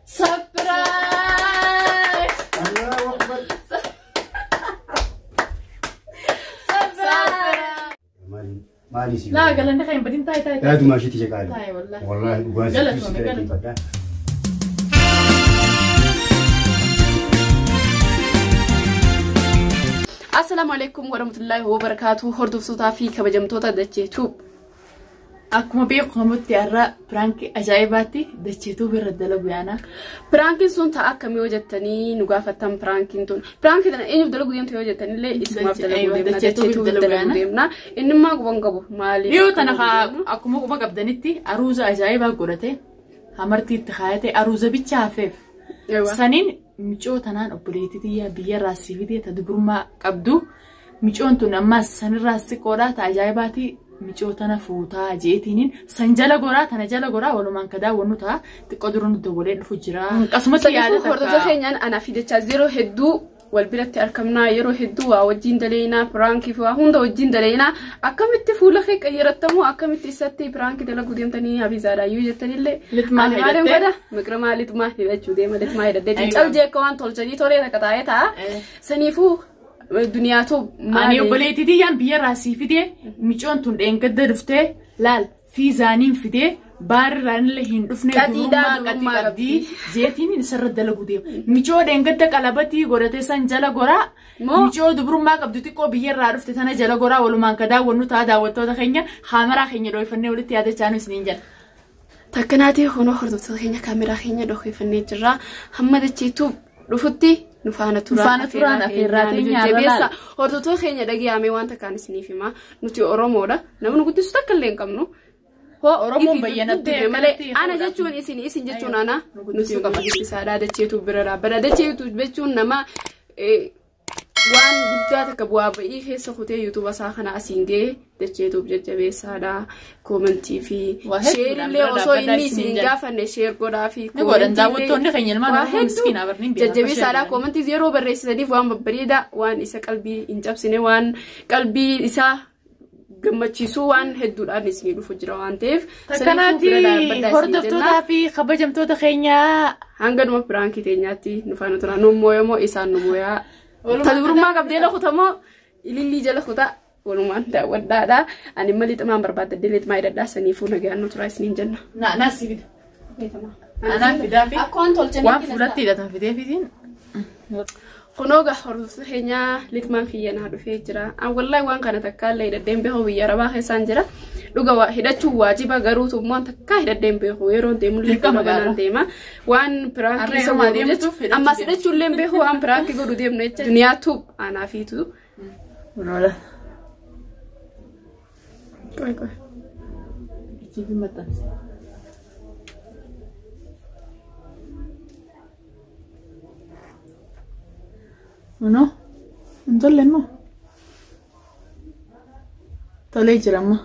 Surprise! Allahu Akbar. Surprise! Maali maali si. Laa galanni kan hin badin taayi taayi. Yaaduma isheetti jeqaadha. Taayi wallahi. Wallahi dhugaa sitti Galatoome, si galateeffadha. Assalaamu alaikum warahmatullahi wabarakatuh. Hordoftootaa fi kabajamtoota Dachee Tube. Akkuma beekamutti har'a piraankii ajaa'ibaatti Dachee Tube irra dalagu yaana. Piraankiin sun ta'a akkamii yoo jettanii nu gaafattan piraankiin tun. Piraankii tana eenyuuf dalagu deemtu yoo jettanillee isumaaf dalagu deemna. Dachee Dachee Tube Tube dalagu deemna. Inni immoo quban qabu maaliif? Dhiyoo tana akkuma quba qabdanitti aruuza ajaa'ibaa godhate hamartii itti kaayate aruuza bicha hafeef. Saniin micoo tanaan obboleettii tiyyaa biyyarraa si fidee ta dubrummaa qabdu micoon tun ammas sanirraa siqoodhaa ta ajaa'ibaati micoo tana fuutaa jeetiiniin san jala goraa tana jala goraa walumaan ka daawwannu ta'a xiqqoo dura nu dawwalee dhufu jira. Akkasumatti yaada Saniifuu hordoftoota keenyaan anaa fi dachaa yeroo hedduu wal biratti argamnaa yeroo hedduu waa wajjin daleynaa piraankii fi waa hunda wajjin daleynaa akkamitti fuula kee qayyarattamoo akkamitti isatti piraankii dalaguu deemtanii hafiizaadhaa yoo jettanillee Litmaa ani maaliin hidhattee? godha miqramaa litmaa hidhachuu deema litmaa hidhadhee Aywa. calgee akka waan tolchanii tolee takka taa'ee ta'a saniifuu duniyaatu Ani maali obboleettii tiyyaan biyyarraa sii fidee micoon tun dheengadda dhuftee laal fiizaaniin fidee baarrirraan illee hin dhufne Qatiidhaa durummaa durummaa qatii qabdii jeetiin isarra dalagu deema. Micoo dheengadda qalabatii godhate san jala goraa Moo? micoo dubrummaa qabdu xiqqoo biyyarraa dhufte tana jala goraa walumaan ka daawwannu ta'a daawwattoota keenya haamaraa keenya dhooyfannee walitti yaadachaa nu isiniin jedha. Takkanaatii honoo hordoftoota keenya kaameraa keenya dhokeeffannee jirra. Hamma dacheetu dhufutti nu faana turaan. Nu faana turaan, afeerraa teenya har'a jajjabeessa. laala. Hordoftoota keenya dhaga'amee waan takkaan isiniif hima. Nuti Oromoodha. Namni guddisu takka illee hin qabnu. Hoo Oromoon ifiif bayyanattee guddifne malee akkanatti ana fuudhaa. jechuun isin isin jechuun ana Nu guddisuu nuti qaba guddisaadha dacheetu bira dhaabbata. Dacheetu jechuun nama waan guddaa takka bu'aa ba'ii keessa kutee yuutuuba isaa kana asiin ga'e dacheetuuf jajjabeessaadha. Koomentii fi Waa hedduudhaan sheerillee bira osoo dhaabbataa inni isiniin isin jedha. gaafanne sheer godhaa fi Ni godhan daawwattoonni keenya ilmaan waa Oromoo miskiinaa barni hin beekan akka jajjabeessaadha. sheer Koomentii yeroo barreessitaniif waan babbareedaa waan isa qalbii hin cabsine waan qalbii isaa gammachiisuu waan hedduudhaan isinii dhufu jira waan ta'eef. Saniifuu bira Takkanaati dhaabbadhaa isiniin jenna. hordoftootaa fi kabajamtoota keenyaa Hanga dhuma piraankii teenyaatti nu faana turaa. Nu mooyamoo isaan nu mooyaa. Ta durummaa qabdee lakutamoo ilillii jala kutaa walumaan daawwadhaadha. Ani immoo lixumaan barbaadadde lixumaa hidhadhaa saniifuu nagaan nu turaa isiniin jenna. Na na si fida. Anaan fidaa fi Akka waan tolchanitti waan fuulatti hidhatan fidee fidiin. Kunoo gaa hordoftoota keenyaa lixumaan kiyya naa dhufee jira. An wallaahi waan kana takka illee hidhadheen beeku biyya arabaa keessaan jira. Dhuga waa hidhachuun waajiba garuutu immoo takka hidhadheen beeku yeroo deemu illee Dirqama fuula banaan gaara. deema. Waan piraankii Har'a isa yeroo godhu deemtuuf jechuudha. hidhachuu Ammas deemtu. hidhachuu illee hin beeku waan piraankii godhu deemna jecha. Duniyaatu anaafiitu. Kunoodha. Qoy qoy. Ichiifi maxxansa. Kunoo hin tolle immoo. Tolee jira amma.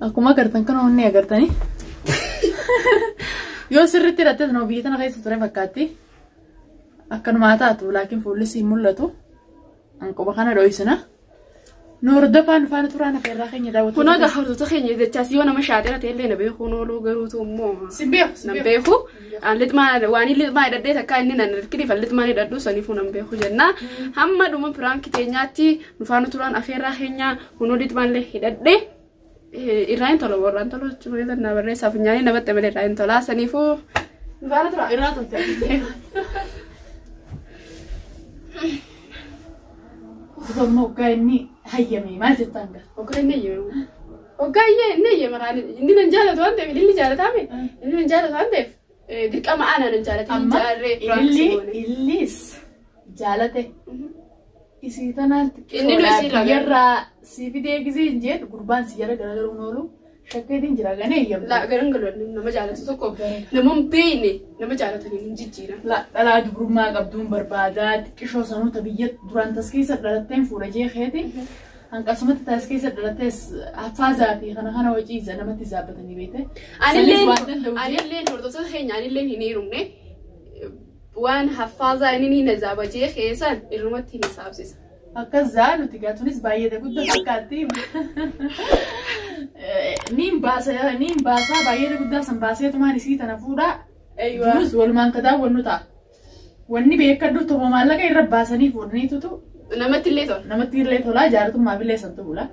Akkuma agartan kana onnee agartanii. Yoo sirriitti hidhatte sanoo biyya tana keessa ture fakkaatti. Akkanumaa taatu laakiin fuulli siin mul'atu. Anquba kana dho'isina. Nu hordofaa nu faana turaan afeerraa keenya daawwattoota. Kunoo gaa hordoftoota keenya jechaas yoo nama shaaxira ta'e illee na beeku nooluu garuutu immoo. Sin beeku. Sin Nan beeku. beeku. An lixmaa waan inni lixmaa hidhadhee takka inni nan hirkiniif an lixmaa hidhadhu saniifuu nan beeku jenna. Hamma dhuma piraankii teenyaatti nu faana turaan afeerraa keenya kunoo lixmaa illee hidhadhee irraa hin tola warraan tola jechuun na barreessaa funyaanii namatti malee irraa hin tola saniifuu nu faana turaa. Irraa tolte. Utuma hoggaa inni hayyame maal jettaan gaa? Hoggaa inni eeyyame. Hoggaa inni eeyyame kaani inni nan jaalatu waan ta'eef inni jaalataame inni nan jaalatu waan ta'eef dirqama aanaa nan jaalate inni Amma jaarree piraankii ililli goone. ilillis jaalate isii tanaan Inni nu isii laga. biyyarraa si fidee gisee hin jedhu gurbaan si jala garagaruun oolu shakkeetiin jira ganee eeyyamte. La garan galuun nama jaalatu tokko nama hin beekne nama jaalataniin hin jijjiiran. La dhalaa dubrummaa qabduun barbaadaa xiqqishoo sanuuta biyya duraan tas keessa dhalatteen fuudha jee keeti. Hanqasumatti tas keessa dhalattees hafaazaa fi kana kana waciisa namatti zaabbatanii beekte. Anilleen Sanis waan danda'u jee. anilleen hordoftoota keenya anilleen hin heerumne waan haffaazaa inni ni na zaabajee keessan irrumatti hin saabsisa. Akkas zaa nuti gaatuunis baay'ee guddaa fakkaatti. Niin baasa niin baasaa baay'ee guddaa san baaseetumaan isii tana fuudhaa. Eeywa. Jirus walumaan ka daawwannu ta'a. Wanni beekadhu tokko maallaqa irra baasanii fuudhaniitutu Namatti illee tola. namatti illee tolaa jaalatummaaf illee santu bula.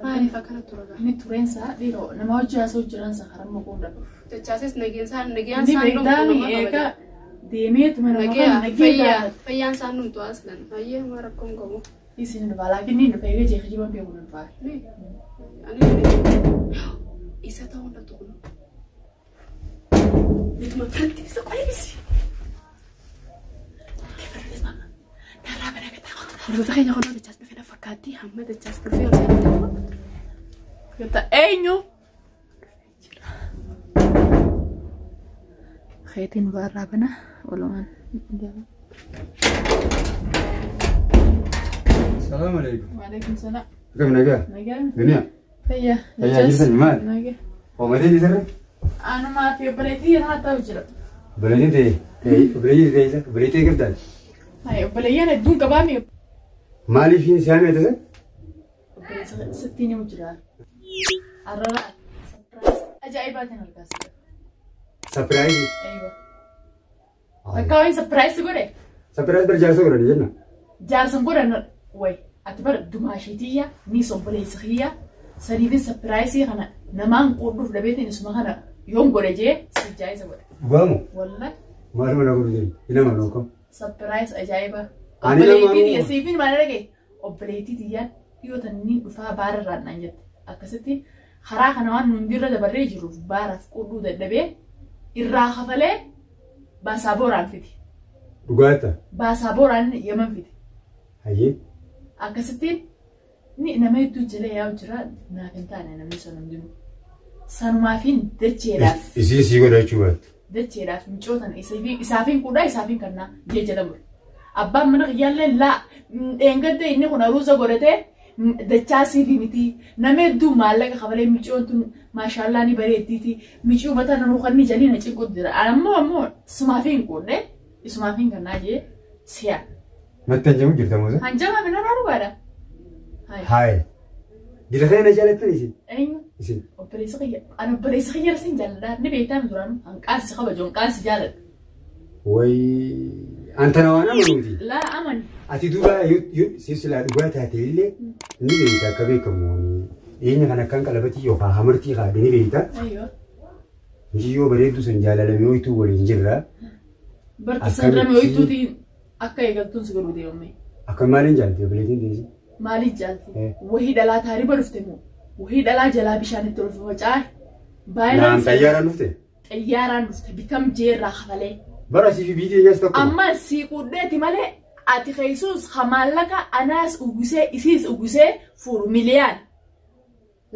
Maaliif akkana tura gaa? Inni tureensaa dhiiroo nama hojii haasa'u jiransa karaa mukuun dhabu. Dachaasis nageensaa nagayaan Inni isaan dhumtu beektaami nama eega kabaja. deemeetuma nama kan Nagaya nagee fayyaa gaafata. fayyaan isaan dhumtu aslan fayyee homa rakkoon qabu. Isin dhufaa laakiin inni dhufa eega jeeqa jiban beeku nu dhufaa. Ni ani isa ta'uu dhabdu kun. Nituma biratti isa qoyisi. Hordoftoota keenya kun dachaas dhufee na fakkaatti hamma dachaas dhufee hordoftoota. Gata eenyu? Keetiin baarraa bana walumaan. Salaam alaikum. Waalaikum salaam. Akkam nagaa? Nagaan. Duniyaa. Fayyaa. Fayyaa jirtani maal? Nagaa. Oomatee jirre? Anumaa fi obboleettii yeroo ta'u jira. Obboleettiin ta'e obboleettiin ta'e isa obboleettii qabdaati. Hai obboleeyyan hedduun qabaami. Maaliif hin si'aame tasa? Obboleessa sittiin himu jira. Arrara sapiraayis ajaa'ibaatiin argaas. Sapiraayizii. Eeywa. Bakka wayin sapiraayis godhe Sapiraayizii bara jaarsa godhani jenna. jaarsan godhan way ati bara dumaasheetiyya niis obboleessa kiyya saniifin sapiraayisii kana namaan quudhuuf dhabeetiin isuma kana yoon godhe jee sijjaayisa godhe. Dhugaamu Wallahi maaluma na godhu jenna. Hin amanu akkam. sapiraayis ajaa'iba. Ani Obboleettii namaan tiyya siifin maal dhagaye obboleettii tiyyaan dhiyoo tanni dhufaa baararraan naan jette akkasitti karaa kana waan nuun dirra dabarree jiruuf baaraaf quudhuu dadhabee irraa kafalee baasaa booraan fiti. Dhugaata. Baasaa booraan yaman fiti. Hayyee. Akkasittiin ni nama hedduu jala yaa'u jira naaf hin taane namni sun hundinuu. Sanumaafin dacheedhaaf Isii sii godhachuu baattu. dacheedhaaf micootan isaafiin quudhaa isaafiin kannaa jee jala mure. Abbaan mana kiyyaallee laa dheengadde inni kun aruusa godhatee dachaa siifi miti nama hedduu maallaqa kafalee micoon tun maashaallaa ni bareeddiiti micii uffata nanuu kan ni jalii na cinqu jira. Ammoo sumaafiin quudhe isumaafiin kannaa jee si'a. Natti hanjamu jirta moosa? Hanjamaa fi narraa dhugaadha. Haye. Dira kana na jaalattan isin. Eenyu? Isin. Obboleessa kiyya. Ani obboleessa kiyya sin jaalladha. Ni beektaa mi duraanu? Hanqaansi kabaju, hanqaansi jaaladha. Wayi antana waan amanuuti. Laa amani. Ati duuba si silaa dhugaa taate illee ni beekta akka beekamu dhiyeenya kan akkaan qalabatii yookaan hamartii kaadhe ni beekta. Ayyoo. Mijiyyoo bareedduu san jaalalame ho'ituu waliin jirra. Barta sanrame ho'ituutiin akka eegaltuun si godhuu deemame. Akka maaliin jaalte obboleettiin teessi? Maaliif jaalte? Wahii dhalaa taariba dhufte moo? Wahii dhalaa jalaa bishaan itti ol faca'e. Baay'inaan Naan xayyaaraan dhufte? Xayyaaraan dhufte bitam jeerraa kafalee. Bara asii fi biyyi keenyas tokko. Amma sii quudheeti malee ati keessuus ha maallaqa anaas uwwisee isiis uwwisee fuudhu miliyaan.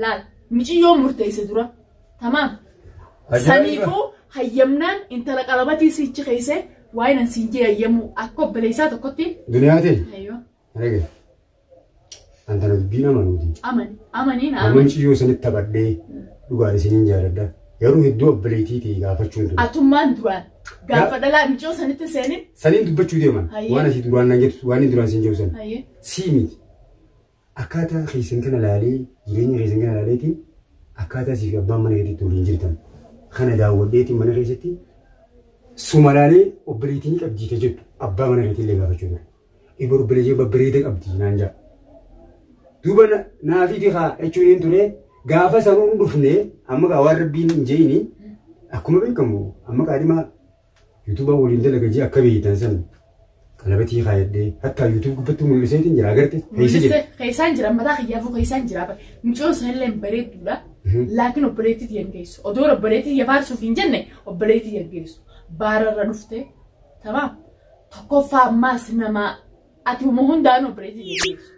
Laal miciyyoo murteesse dura. Tamaam. Saniifuu hayyamnaan intala qalabatii siichi keesse waa'ee nan siin jee hayyamuu akka obboleessaa tokkotti. Duniyaa ta'e. Ayyoo. Dhagaye. Antana dubbii nama nuti. Amani amanii na Amma amani. miiciyyoo sanitti taphadhee dhugaan isiniin jaaladha. Yeroo hedduu obboleettii ta'e gaafachuun ture. Atummaan duraan gaafa dhalaa miicoo sanitti seenin. Saniin dubbachuu deeman. Hayyee. Waan asii duraan nan jettu waan inni duraan siin jedhu sana. Hayyee. Sii miti. Akkaataa keessan kana laalee jireenya keessan kana laaleetiin akkaataa siif abbaan mana keetitti waliin jirtan. Kana daawwadheetiin mana keessatti suma laalee obboleettiin qabdii jettu abbaa mana keetii illee gaafachuu ture. Ibar obboleettii babbareeda qabdii naan jedha. Duuba naafiiti haa jechuun hin ture gaafa sanuu hin dhufne amma kaa waan rabbiin hin jeeni akkuma beekamu amma qaadhimaa yuutuubaa waliin dalaga jee akka beeytan san qalabatii kaayadhee hatta yuutuub gubbatti mul'iseetiin jira agarte keessa jira. Keessaan jira mataa kiyyaafuu keessaan jira. Micoon sanillee bareedduudha. Laakiin obboleettii tiyya hin geessu. Odoo obboleettii tiyya faarsuuf hin jenne obboleettii tiyya hin geessu. Baararra dhufte tamaam tokkoffaa ammaas nama ati uma hundaanuu obboleettii tiyya hin geessu.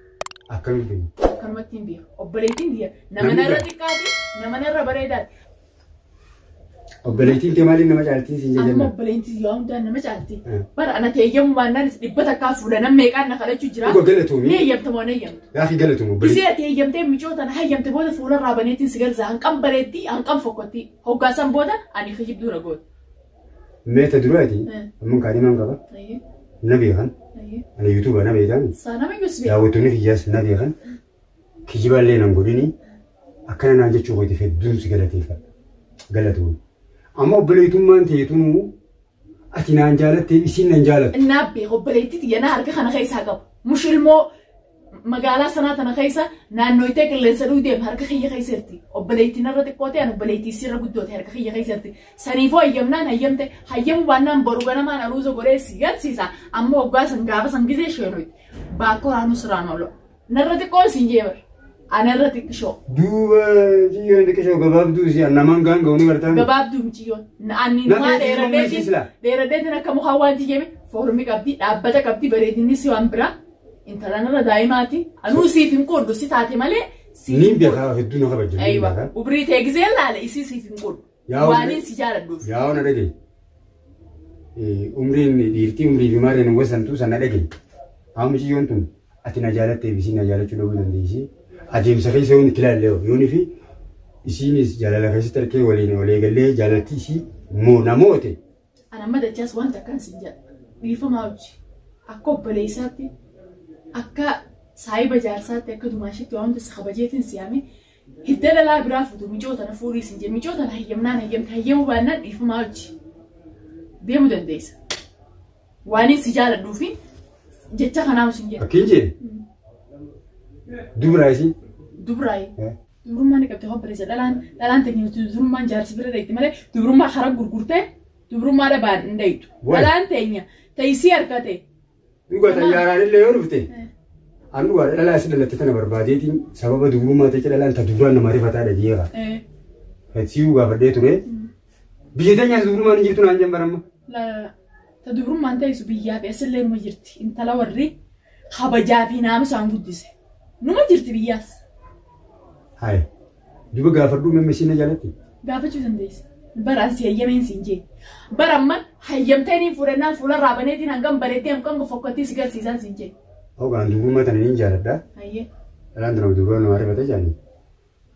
Akkamiin beektu? Akkanumatti hin beeku. Obboleettiin tiyya nama Namni narra biraa. xiqqaati nama narra bareedaati. Obboleettiin tee maaliin nama caaltiin siin Amma jenna? obboleettiin tiyya hundaan nama caalti. Bara ana ta'eeyyamu baannaan dhibba takkaa fuudha nam meeqaan na kadhachuu jira. Dhuga galatoomii. Ni eeyyamta moo hin eeyyamtu? Gaafii galatoomii obboleettii. Gisee ati eeyyamtee micoota na hayyamte booda fuularraa baneetiin si galza hanqam bareeddii hanqam fokkottii hoggaasan booda ani kijibduu na goota. Meeta duraati amma kaadhimaan qaba. Na beekan. Ani yuutuuba na beekan. Saanama iyyuu si beeku. Daawwattoonni kiyyaas na beekan. Kijibaallee nan godhini. Akkana naan jechuu kooti hedduun si galateeffadha. Galatoomii. Amma obboleettummaan ta'eetunuu ati naan jaalattee isiin nan jaalattu. Innaa beeku obboleettii xiyyanaa harka kana keessaa qabu. Mushilmoo magaalaa sanaa tana keessa naannoitee qilleensa dhuudeem harka kiyya keessa jirti. Obboleettiin irra xiqqoo ta'e obboleettii isii irra guddoo ta'e harka kiyya keessa jirti. Saniifoo hayyamnaan hayyamte hayyamu baannaan boru ganamaan aruuza godhee si garsiisa. Amma waggaa san gaafa san gizee sheenoiti. Baakko raanuu siraan oolu. Narra xiqqoon siin jee bar. Ana irra xiqqishoo. Duuba xiyyoon xiqqishoo gabaabduu si namaan gaanga'u ni gartaan. Gabaabduu miciyyoon. Ani Na maa ta'e dheeradheetiin sila. dheeradheetiin akka mukaa waan jijjeeme foormii qabdi dhaabbata qabdi bareedinni si waan biraa. Intala narra daa'imaati. Anuu siif hin qooddu si taate malee siif Niin hin qooddu. beekaa hedduu na kabaja. Aywa. Ubrii ta'e gizee laale isii siif hin qooddu. Yaa Waaniin si jaaladhuuf. Yaa na dhagaye. Umriin dhiirtii umrii fi maareen wasantuu sana dhagaye. Haa mucayyoon tun ati na jaalattee fi isiin na jaalachuu dhabuu dandeessi. Adeemsa keessa yoon itti ilaalle yoon fi isiinis jaalala keessatti harkee waliin walii gallee jaalaltii isii moo namoote. Ana amma dachaas wanta akkan siin jedha. Dhiifamaa hojii. Akka obboleessaatti akka saayiba jaarsaatti akka dumaashitti waan hunda si kabajeetiin si yaame hidda dhalaa biraa fuutu micoo tana fuudhii siin jedhe micoo tana hayyamnaan hayyamte hayyamuu baannaan dhiifamaa hojii. Deemuu dandeessa. Waaniin si jaaladhuu fi jecha kanaa siin jedha. Akkiin jee dubraa isii. Dubraayi. Dubrummaan ni qabdi obboleessa dhalaan dhalaan teenya dubrummaan jaarsi bira dheetti malee dubrummaa karaa gurgurtee dubrummaa dhabaan hin dheeytu. Wayi. Dhalaan teenya teessii harkate. Dhugaa xayyaaraan illee yoo dhufte. An dhugaa dhalaa si dhalatte tana barbaadeetiin sababa dubrummaa ta'e dhalaan ta dubraan nama rifataa dhageera. Si'uu gaafadhee ture. Biyya teenyaas dubrummaan hin jirtu naan jembar amma. La ta dubrummaan teessu biyyaa fi asillee numa jirti. Intala warri kabajaa fi naamusaan guddise. Numa jirti biyyaas. Hayi. Duba gaafadhuu memma isiin na jaalatti. Gaafachuu dandeessa. Bara si hayyameen siin jee. Bara amma hayyamtee niin fuudhannaan fuula raabaneetiin hangam bareeddee hangam fokkattii si garsiisaan siin jee. Hoogaan dubrummaa tana niin jaaladha. Hayyee. Dhalaan tana dubrummaa nama rifata jaani.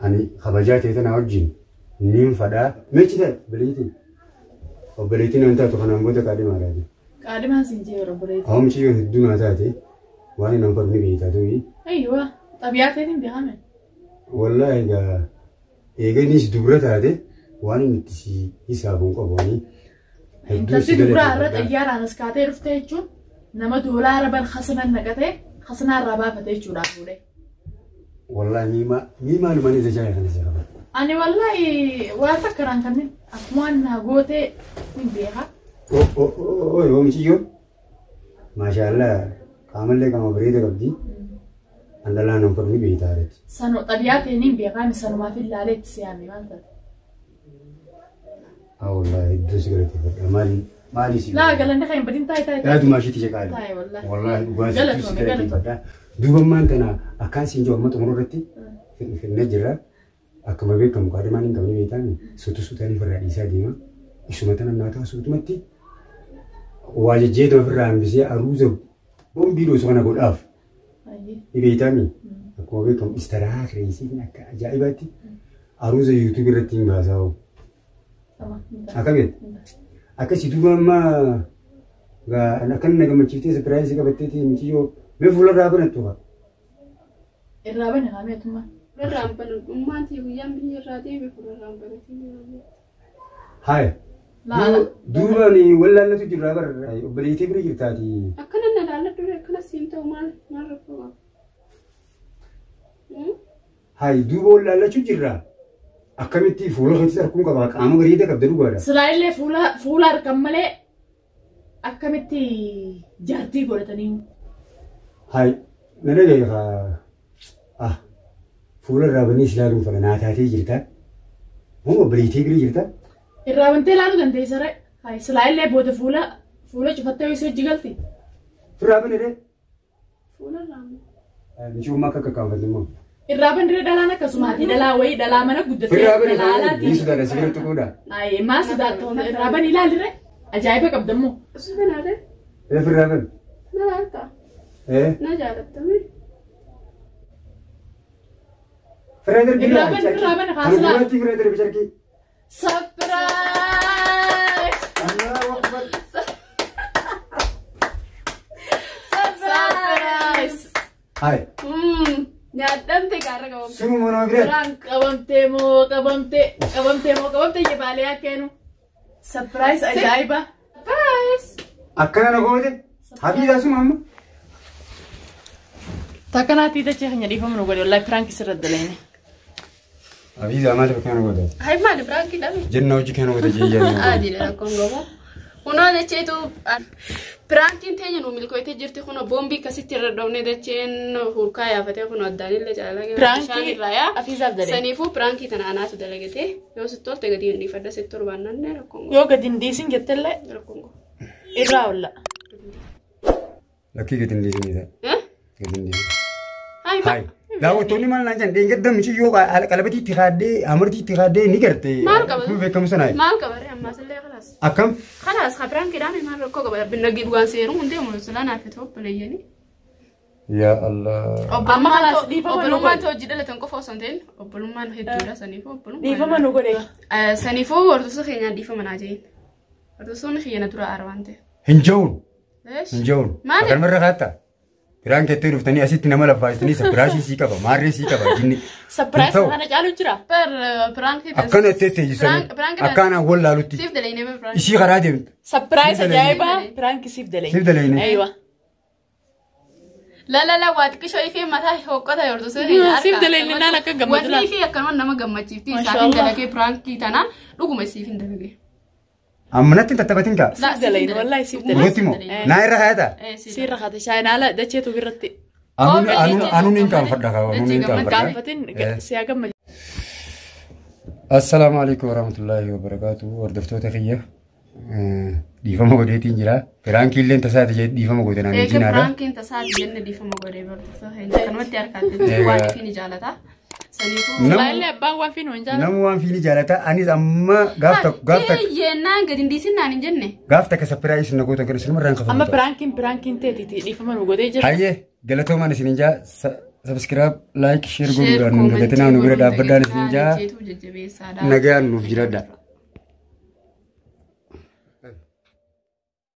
Ani kabajaa ta'e tana wajjin niin fadhaa. Meechi ta'e obboleettiin. Obboleettiin nan taatu kanaan booda qaadhimaa laati. Qaadhimaan siin jee yeroo bareedu. Haa mucayyoo hedduu naa taate waan nan fadhu ni beektaa tuyi. Ayyoo xabiyaa ta'eetiin beekame. Wallaahi egaa eeganiis dubra taate waan inni itti si hisaabuun qabu ani. Intalli dubraa irra xayyaaraan as kaatee dhufte jechuun nama doolaara bar khasnan naqatee khasnaa irraa baafate jechuudha fuudhee. Wallaahi mii maalumaan isa jaaya kana si qaba. Ani wallaahi waan takka naan kanneen akkumaan naa gootee hin beeka. Oo mucayyoon maashaallah qaamallee qaama bareeda qabdi. An dhalaan nan fadhu ni beektaa irratti. Sanu xabiyaa ta'een hin beekaa sanumaaf ilaalee itti siyaame maal taate. Haa wallaahi hedduu si galateeffadha maali maali si. Laa galanni kan hin badin taa'e taa'e. Yaaduma isheetti jeqaadha. Taa'e wallaahi. Wallaahi dhugaa sitti si Galatoome, galateeffadha. Duuba ammaan tana akkaan siin jiru amma xumura irratti finnee jirra. Akkuma beekamu qaadhimaan hin qabne beektaani suutu suutanii ofirraa dhiisaa deema. Isuma tana naa ta'a suutumatti waa jejjeeta ofirraa hambisee aruuza bombii dhoosu kana godhaaf. Hayyee. Ni beektaami. Akkuma beekamu istaraa kireesiin akka ajaa'ibaatti aruuza yuutuubii irratti hin baasaa. Tamam. Akkam jedhe? Akkasii duuba ammaa akkan na gammachiiftee sapiraayisii qabatteeti mucayyoo mee fuularraa banattu haa. Irraa bane haa meetummaa. Fuularraan banadhu. Ummaan tiyya guyyaan biyya irraa deeme fuularraan banatiin. Haaya. Laala. Duuba ni wallaallatu jirraa bar obboleettii bira jirtaati. Akkana na laalladhu akkana siin ta'u maal maal rakkoo qaba? Hayi duuba wallaallachuu jirraa. Akkamitti fuula keetti arguun qaba qaama bareeda qabda dhugaadha. Silaa illee fuula fuula harkan malee akkamitti jaartii godhatanii. Hayi na dhagaye haa ah fuula irraa banii si ilaaluun fedha naa taatee jirta. Moo obboleettii bira jirta? Irraa bantee ilaaluu dandeessa ree. Hayi silaa illee booda fuula fuula cufattee yoo hojii galti. Firraa bani ree. Fuularraan. Michuummaa akka kakkaanfatte immoo. Irraa bandiree dhalaan akkasumaati dhalaa wayii dhalaa mana guddatee Firraa bani dhalaa ni alaatiin. sodaadha si biratti quudha. Ayi maa sodaattu irraa bani ilaalirre ajaa'iba qabdammoo. Osoo banaadhe Ee firraa bani. na laalta Ee na jaalattame. firraa darbi Irraa bani firraa bani haasilaa. Kan firraa darbi carqii. Surprise! Allahu Akbar. Surprise! Hayi Nyaadhamte gaara qabamte. sunu mana biraati. Biraan Qabamtee moo qabamtee qabamtee moo qabamtee jebaalee akkeenu. Surprise ajaa'iba. Surprise. Akkana na goote hafiizaa suma amma. Takkanaatii dachee keenya dhiifama nu godhe wallahi piraanki sirra dalayne. Hafiizaa maaliif akkana goote? Hai maali piraankii dhabe? Jenna hojii kana goote jeeyyaa. Adiidha rakkoon qabu. Kunoo dacheetu piraankiin teenya nu milkooytee jirti kunoo boombii akkasitti irra dhoofne dacheen hurkaa yaafatee kunoo addaanillee caalaa Piraankii Hafiizaaf dalayne. Saniifuu piraankii tana anaatu dalagate yoo sitti tolte gadi hin dhiifadha sitti torbaannanne rakkoon qabu. Yoo gadi hin dhiisin jettellee Rakkoon qabu. irraa olla. Lakkii gadi hin dhiisinidha. Eh? Gadi hin dhiisin. Hai Hai. Daawwattoonni maal naan jedhan dheengadda michiyyoo qalabatii itti kaadhee amartii itti kaadhee ni garte. Maal qaba? Kun beekamu sanaa. Maal qaba ree ammaas illee kalaas. Akkam? Kalaas ka piraankii dhaame maal rakkoo qaba nagii dhugaan seeruu hundee mul'isuu naaf ta'u obboleeyyanii. Yaa Allah. Amma kalaas dhiifama nu Obbolummaan godhe. hojii dhalatan qofa osoo hin ta'in obbolummaan hedduudha saniifuu obbolummaan. Dhiifama nu godhe. Saniifuu hordoftoota keenyaan dhiifama naa jeen. Hordoftoonni kiyya na dura aara waan ta'eef. Hin ja'uun. Eesh. Hin ja'uun. Maali? Akkanumarra kaattaa? Biraan keettee dhuftanii asitti nama laffaasitanii sapiraashii sii qaba maarree sii qaba jinni. Surprise Hin ta'u. kana caalu jira. Per piraankii Akkana itti teessisanii akkaan wal laalutti Siif dalaynee bar piraankii. isii karaa deemtu. Surprise Siif dalayne. ajaa'iba piraanki siif dalayne. Siif dalayne. Aywa. La la la waa xiqqishoo ifee mataa hoqqota hordoftoota keenya Siif harka. dalayne naan akka gammadu Wanni ifee akkanuma nama gammachiifti. Masha Isaaf hin Allah. dalagee piraankii tana dhuguma siif hin dalagee. Amma natti hin tattaphatin kaa. La, Siif dalayne wallahi siif dalayne. Gootti moo? Naa irra kaayataa? Siirra kaate shaayinaala dacheetu birratti. Anuun hin qaanfadha kaa anuun hin qaanfadha. Gaanfatin siyaa gammadu. Assalaamu alaikum warahmatullaahi wabarakaatu. Hordoftoota kiyya dhiifama godheetiin jira. Piraankii illee tasaati jedhee dhiifama goote naan Eega wajjin piraankiin tasaati jenne dhiifama godhee hordoftoota keenya akkanumatti harkaatti waan ifii ni jaalata. Saniifuu. Silaallee abbaan waan fiinu hin jaalatu. Nama waan fiini jaalata. Anis amma gaaf tokko gaaf takka Yennaan gadi hin dhiisin naan hin jenne. gaaf takka sapiraayis na gootan kan isinumarraan Amma kafamu. piraankiin piraankiin teetiiti dhiifama nu godhee jira. Hayyee galatoomaan isinin jaa subscribe like share godhuudhaan nu dagatinaa nu bira dhaabbadhaan isinin jaa Jajjabeessaadha. nagaan nuuf jiradha.